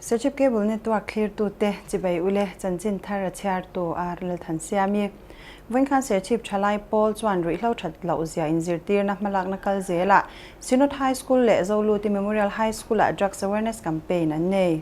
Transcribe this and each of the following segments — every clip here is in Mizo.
Serchhip Cable Network thlirtute chibai ule chanchin thar a chhiartu a Lalthansiami. Vawinkhan Serchhip thalai pawl chuan ruihhlo that loh zia inzirtirna hmalakna kal zelah Synod High School leh Zoluti Memorial High School-ah Drugs Awareness Campaign an nei.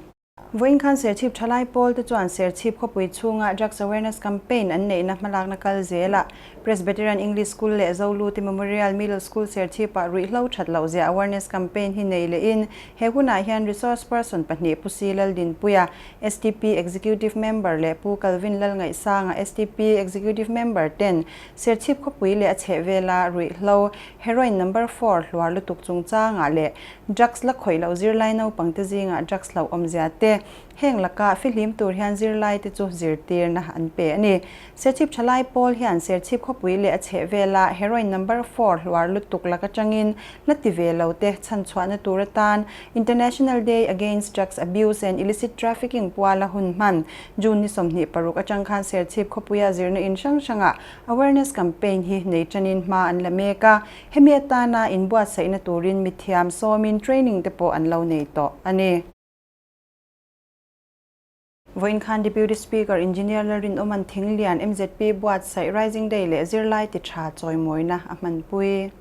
Vawiinkhan Serchhip thalai pawl te chuan Serchhip khawpui chhunga Drugs Awareness Campaign an neihna hmalakna kal zelah Presbyterian English School leh Zoluti Memorial Middle School Serchhipah ruihhlo that loh zia Awareness Campaign hi nei lehin he hunah hian Resource Person pahnih Pu Si Laldinpuia, STP Executive Member leh Pu Calvin Lalngaihsanga, STP Executive Member ten Serchhip khawpui leh a chhehvela ruihhlo Heroin Number Four hluar lutuk chungchangah leh Drugs la khawih loh zirlai naupangte zingah drugs hlauh awmzia te, heng laka fihlim tur hian zirlai te chu zirtirna an pe a ni. Serchhip thalai pawl hian Serchhip khawpui leh a chhehvela heroin number four hluar lutuk lak atangin la ti ve lo te chhanchhuahna tur atan International Day Against Drugs Abuse and Illicit Trafficking puala hun hman June ni 26 atang khan Serchhip khawpuia zirna in hrang hrangah awareness campaign hi nei tanin hma an la mek a. Hemi atana inbuatsaihna turin mithiam sawmin training te pawh an lo nei tawh a ni. Vawiin khan Deputy Speaker Engineer Lalrinawman Thinglian mzp buatsaih Rising Day leh zirlai ti tha chawimawina a hmanpui.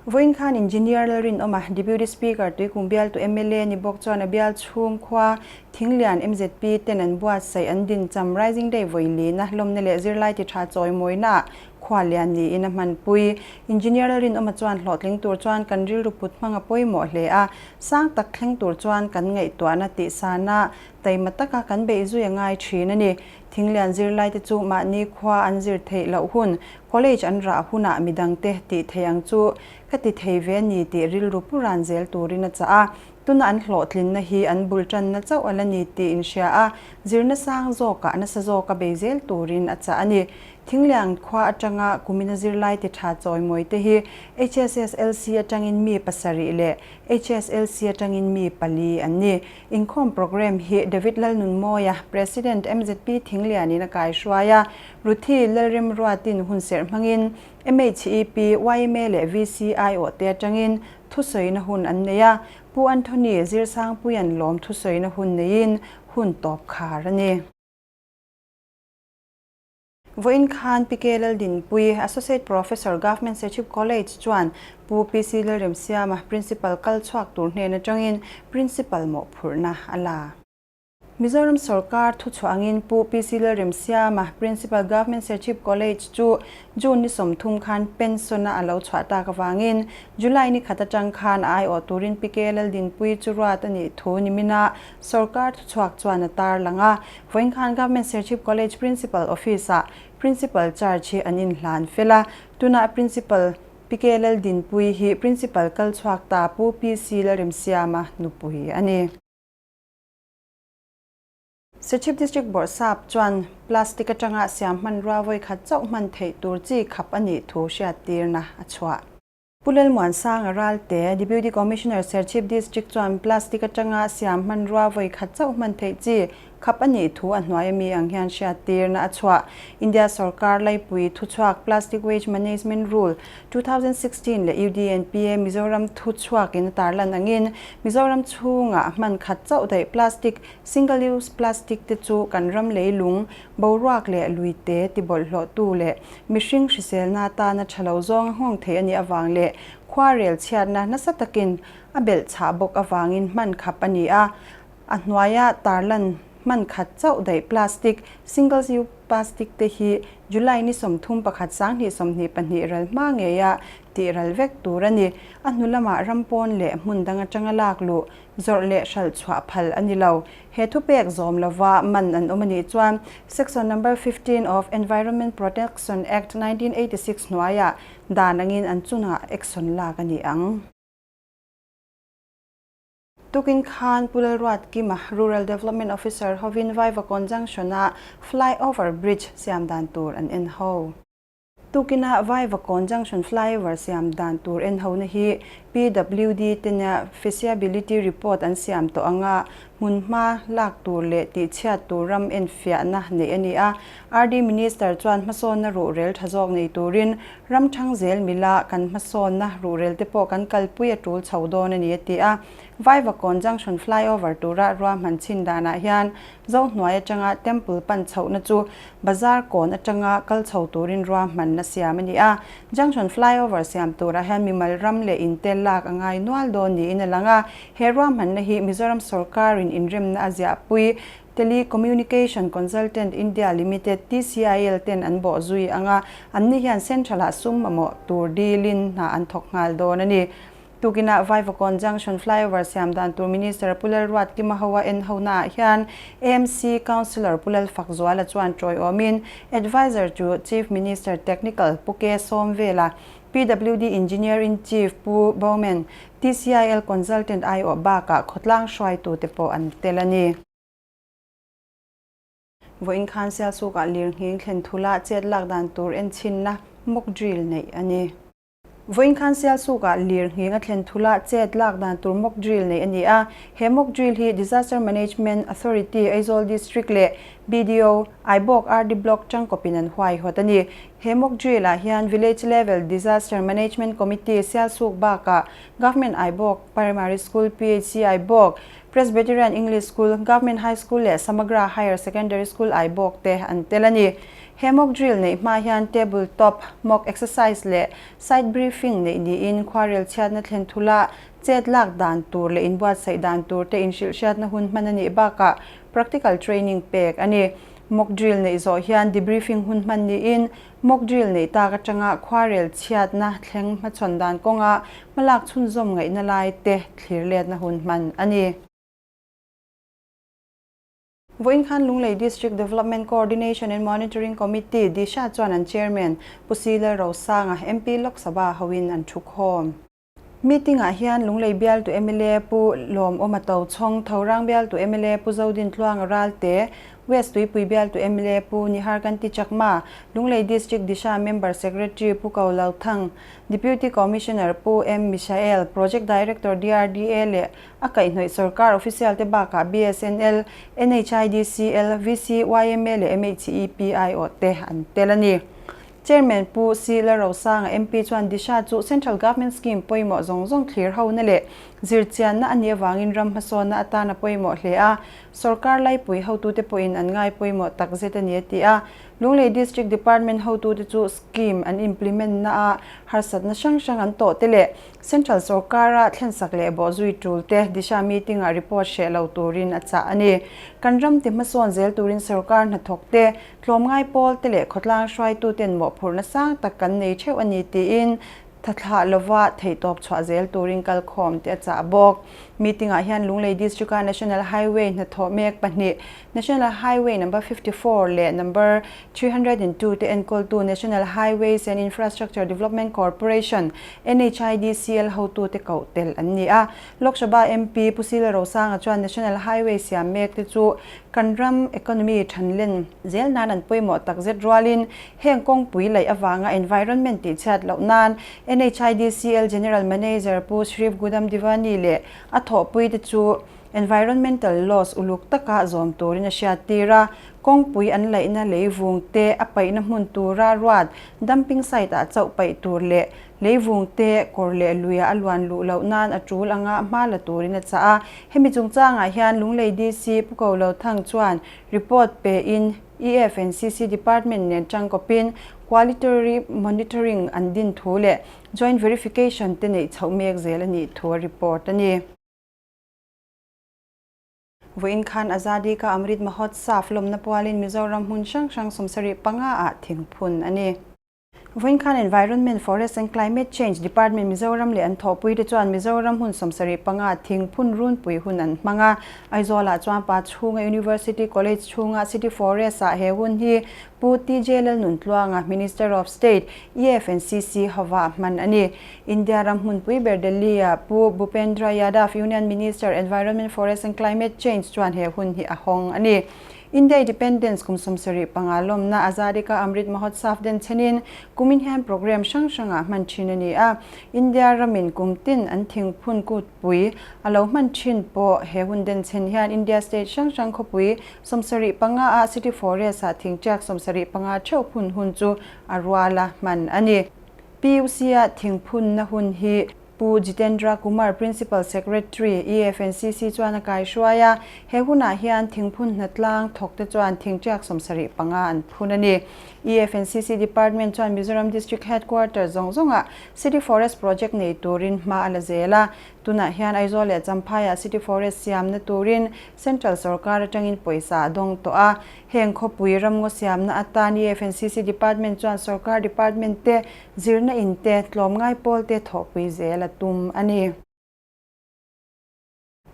Vawiin khan Engineer Lalrinawma Deputy Speaker Tuikum bialtu mla ni bawk chuan a bial chhung khua Thinglian mzp ten an buatsaih an dincham Rising Day vawilina lawmna leh zirlai ti tha chawimawina Khua lian niin a hmanpui. Engineer Lalrinawma chuan hlawhtling tur chuan kan rilru put hmang a pawimawh hle a, sang tak thleng tur chuan kan ngaihtuahna tihsana taima taka kan beih zui a ngai thin a ni. Thinglian zirlaite chu mahni khua an zir theih loh hun, college an rah hunah midangte tih theih ang chu ka ti thei ve a ni tih rilru pu ran zel turin a chah a. Tuna an hlawhtlinna hi an bul tanna chauh a la ni tih inhria a, zirna sang zawkah nasa zawka bei zel turin a chah a ni. Thingliang khua atanga kumina zirlai ti tha chawimawi te hi HSSLC atangin mi pasarih leh HSLC atangin mi pali an ni. Inkhawm programme hi David Lalnunmawia, President mzp Thinglianin a kaihruai a, Ruthi Lalremruatin hunserh hmangin MHEP, yma leh VCIO te atangin thusawina hun an nei a, Pu Anthony Zirsangpuia'n lawm thusawina hun neiin hun tawp khar a ni. Vawiin khan PK Laldinpui, Associate Professor, Government Serchhip College chuan Pu PC Lalremsiama, Principal kal chhuak tur hnen atangin Principal mawhphurhna a la. Mizoram sawrkar thuchhuah angin Pu PC Lalremsiama, Principal, Government Serchhip College chu June ni 30 khan pension-a a lo chhuah tak avangin July ni khat atang khan a aiawh turin PK Laldinpui chu ruat a nih thu nimina sawrkar thuchhuak chuan a tarlang a. Vawiin khan Government Serchhip College Principal Office-ah Principal Charge hi an inhlan fel a, tunah Principal PK Laldinpuii hi Principal kal chhuak ta Pu PC Lalremsiama nupui a ni. Serchhip District Bawrhsap chuan plastic atanga siam hmanrua vawikhat chauh hman theih tur chi khap a nih thu hriattirna a chhuah. Pu Lalmuansanga Ralte, Deputy Commissioner Serchhip District chuan plastic atanga siam hmanrua vawi khat chauh hman theih chi khap a nih thu a hnuai ami ang hian hriattirna a chhuah. India sorkar laipui thuchhuak Plastic Waste Management Rule, 2016 leh UDNPA Mizoram thuchhuakin a tarlan angin Mizoram chhungah hman khat chauh daih plastic, single use plastic, te chu kan ram leilung, boruak leh luite tibawlhhlawhtu leh Mihring hriselna atana tha lo zawng a nghawng thei a nih avang leh khuarel chhiatna nasa takin a belh chhah bawk avangin hman khap a ni a. A hnuaia tarlan hman khat chauh daih plastic, single use plastic, te hi July ni 31 2022 ral hma ngeia tih ral vek tur a ni. A hnu lamah ram pawn leh hmun dang atanga lak luh Zawrh leh hralh chhuah phal a ni lo. He thupek zawm lova man an awm a nih chuan Section Number 15 of Environment Protection Act 1986 hnuaiah dan angin an chungah action lak a ni ang. Tukin khan Pu Lalruatkima, Rural Development Officer hovin Vaivakawn Junction-a Flyover Bridge siam dan tur an en ho. Tukina Vaivakawn Junction Flyover siam dan tur en hona hi PWD tena Feasibility Report an siam tawh anga Hmunhma lak tur leh tihchhiat tur ram enfiahna neih a ni a. RD Minister chuan hmasawnna ruhrel tha zawk nei turin ram thang zel mila kan hmasawnna ruhrel te pawh kan kalpui a tul chho dawn a ni a ti a. Vaivakawn Junction Flyover tura ruahman chhin danah hian Zohnuai atanga Temple pan chhohna chu Bazar kawn atanga kal chho turin ruahmanna siam a ni a. Junction Flyover siam turah hian mimal ram leh inte lak a ngai nual dawn niin a lang a. He ruahmanna hi Mizoram sawrkarin inremna a ziahpui Telecommunication Consultant India Limited, TCIL, ten an bawh zui ang a, anni hian Central-ah sum mamawh tur dilin hna an thawk nghal dawn a ni. Tukinah Vaivakawn Junction Flyover siam dan tur Minister Pu Lalruat Kima Hoa en honaah hian AMC Councillor Pu Lalfakzuala chuan tawiawmin Adviser to Chief Minister Technical Pu Ke Sawmvela, PWD Engineer-in-Chief Pu Bowman, TCIL Consultant aiawh bakah khawtlang hruaitute pawh an tel a ni. Vawiin khan Sialsukah lirnghing thlen thula chet lak dan tur enchhinna mock drill neih a ni. Vawiin khan Sialsukah lirnghing a thlen thula chet lak dan tur mock drill neih a ni a. He mock drill hi Disaster Management Authority Aizawl District leh BDO, Aibawk RD Block tangkawpin an huaihawt a ni. He mock drill ah hian Village Level Disaster Management Committee Sialsuk bakah Government Aibawk Primary School, PHC Aibawk, Presbyterian English School, Government High School leh Samagra Higher Secondary School Aibawk te an tel a ni. He mock drill neih hma hian table top mock exercise leh site briefing neih niin khuarel chhiatna thlen thula chet lak dan tur leh inbuatsaih dan tur te inhrilhhriatna hun hman a nih bakah practical training pek a ni. Mock drill neih zawh hian debriefing hun hman niin mock drill neih tak atanga khuarel chhiatna thleng hmachhawn dan kawnga hmalak chhunzawm ngaihna lai te thlir letna hun hman a ni. Vawiin khan Lunglei District Development Coordination and Monitoring Committee, DISHA, chuan an Chairman Pu Silal Rosanga, MP Lok Sabha hoin an thukhawm. Meeting-ah hian Lunglei bialtu mla Pu Lawmawma Tochhawng, Thorang bialtu mla Pu Zodin Tluanga Ralte, West Tuipui bialtu mla Pu Niharkanti Chakma, Lunglei District Disha Member Secretary Pu Ko Lo Thang, Deputy Commissioner Pu M Michael, Project Director DRDA leh a kaihhnawih sorkar official te bakah BSNL, NHIDCL, VC, yma leh MHEP aiawh te an tel a ni. Chairman Pu Si Lalrosanga MP chuan Disha chu Central Government Scheme pawimawh zawng zawng thlir hona leh zirchianna a nih avangin ram hmasawnna atan a pawimawh hle a, sorkar laipui hotute pawhin an ngai pawimawh takzet a ni a ti a. Lunglei District Department hotute chu scheme an implement naah harsatna hrang hrang an tawh te leh Central sorkara thlensak leh bawhzui tul te Disha meeting-ah report hreh lo turin a chah a ni. Kan ram ti hmasawn zel turin sorkar hnathawk te, Tlawmngai pawl te leh khawtlang hruaituten mawhphurhna sang tak kan nei theuh a ni tiin thathlah lova theihtawp chhuah zel turin kalkhawm te a chah bawk. Meeting-ah hian Lunglei District-a National Highway hnathawh mek pahnih, National Highway Number 54 leh Number 302 te enkawltu National Highways and Infrastructure Development Corporation, NHIDCL, hotute koh tel an ni a. Lok Sabha MP Pu Sila Rosanga chuan National Highway siam mek te chu kan ram economy thanlen zel nan an pawimawh takzet rualin heng kawngpui laih avanga environment tihchhiat loh nan NHIDCL General Manager Pu Shrif Gudam Divani leh a thawhpui te chu environmental laws uluk taka zawm turin a hriattir a. Kawngpui an laihna leivung te a paihna hmun tura ruat dumping site ah chauh paih tur leh Leivung te kawr leh luia a luan luh loh nan a tul anga hma la turin a chah a. Hemi chungchangah hian Lunglei DC Pu Ko Lo Thang chuan report pe in EFNCC Department nen tangkawpin Qualitory Monitoring an din thu leh Joint Verification te neih chhoh mek zel a nih thu a report a ni. Vawiin khan Azadi Ka Amrit Mahotsav lawmna pualin Mizoram hmun hrang hrang 75 ah thingphun a ni. Vawiin khan Environment, Forest and Climate Change Department Mizoram leh an thawhpui te chuan Mizoram hun 75 thingphun runpui hun an hmang a. Aizawlah chuan pa chhunga University College chhunga City Forest ah he hun hi Pu TJ Lalnuntluanga, Minister of State, EFNCC hova hman a ni. India ram hmunpui ber Delhi ah Pu Bhupendra Yadav, Union Minister, Environment, Forest and Climate Change chuan he hun hi a hawng a ni. India Independence kum 75 lawmna Azadi Ka Amrit Mahotsav den chenin kumin hian programme hrang hrangah hman thin a ni a. India ramin kum tin an thingphun kutpui a lo hman thin pawh he hun den chen hian India state hrang hrang khawpui 75 ah City Forest ah thingtiak 75 theuh phun hun chu a ruala hman a ni. PUC-a thingphunna hun hi Pu Jitendra Kumar, Principal Secretary, EFNCC chuan a kaihruai a, he hunah hian thingphun hnatlang thawkte chuan thingtiak 75 an phun a ni. EFNCC Department chuan Mizoram District Headquarters zawng zawngah City Forest Project nei turin hma a la zel a, tunah hian Aizawl leh Champhaiah City Forest siamna turin Central sorkar atangin pawisa a dawng tawh a, Heng khawpui ramngaw siamna atan EFNCC Department chuan sorkar department te, zirna in te, tlawmngai pawl te thawhpui zel a tum a ni.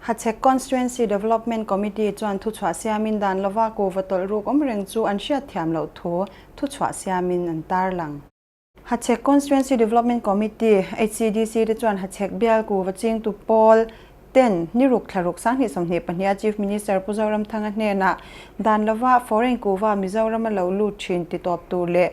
Hachhek Constituency Development Committee chuan thuchhuah siamin dan lova kuva tawlh ruk awm reng chu an hriatthiam loh thu thuchhuah siamin an tarlang. Hachhek Constituency Development Committee, HCDC, te chuan Hachhek bial kuva chingtu pawl ten ni ruk thla ruk 2022 a Chief Minister Pu Zoramthanga hnenah dan lova foreign kuva Mizorama lo lut thin ti tawp tur leh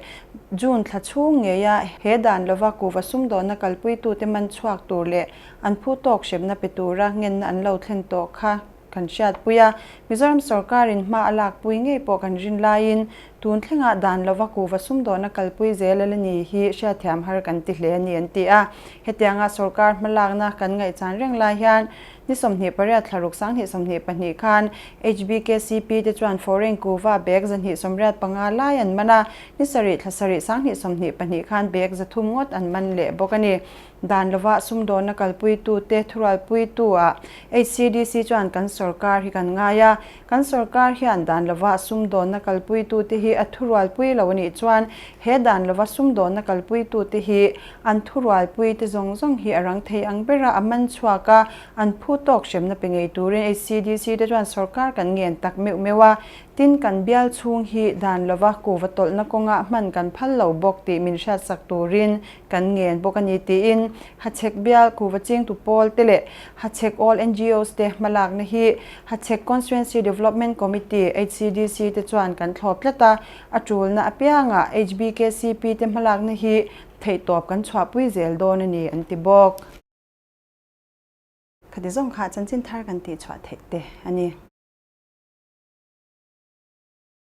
June thla chhung ngeia he dan lova kuva sumdawnna kalpuitute man chhuak tur leh an phu tawk hremna pe tura ngenna an lo thlen tawh kha kan hriatpui a, Mizoram sorkarin hma a lakpui ngei pawh kan rin laiin tun thlengah dan lova kuva sumdawna kalpui zel a la ni hi hriatthiam har kan ti hle a ni an ti a. Hetianga sorkar hmalakna kan ngaihchan reng lai hian ni 28 thla ruk 2022 khan HBKCP te chuan foreign kuva bag 285 lai an man a, ni sarih thla sarih 2022 khan bag 300 ngawt an man leh bawk a ni. Dan lova sumdawnna kalpuitute thurualpuitu-ah HCDC chuan kan sorkar hi kan ngai a. Kan sorkar hian dan lova sumdawnna kalpuitute hi a thurualpui lo a nih chuan he dan lova sumdawnna kalpuitute hi an thurualpuite zawng zawng hi a rang thei ang bera a man chhuak a, an phu tawk hremna pe ngei turin HCDC te chuan sorkar kan ngen tak meuh meuh a. Tin, kan bial chhung hi dan lova kuva tawlhna kawngah hman kan phal lo bawk tih min hriatsak turin kan ngen bawk a ni tiin Hachhek bial kuva chingtu pawl te leh Hachhek All NGOs te hmalakna hi Hachhek Constituency Development Committee, HCDC, te chuan kan thlawp tlat a, a tulna apiangah HBKCP te hmalakna hi theihtawp kan chhuahpui zel dawn a ni an ti bawk. Khati zawng kha chanchin thar kan tihchhuah theih te a ni.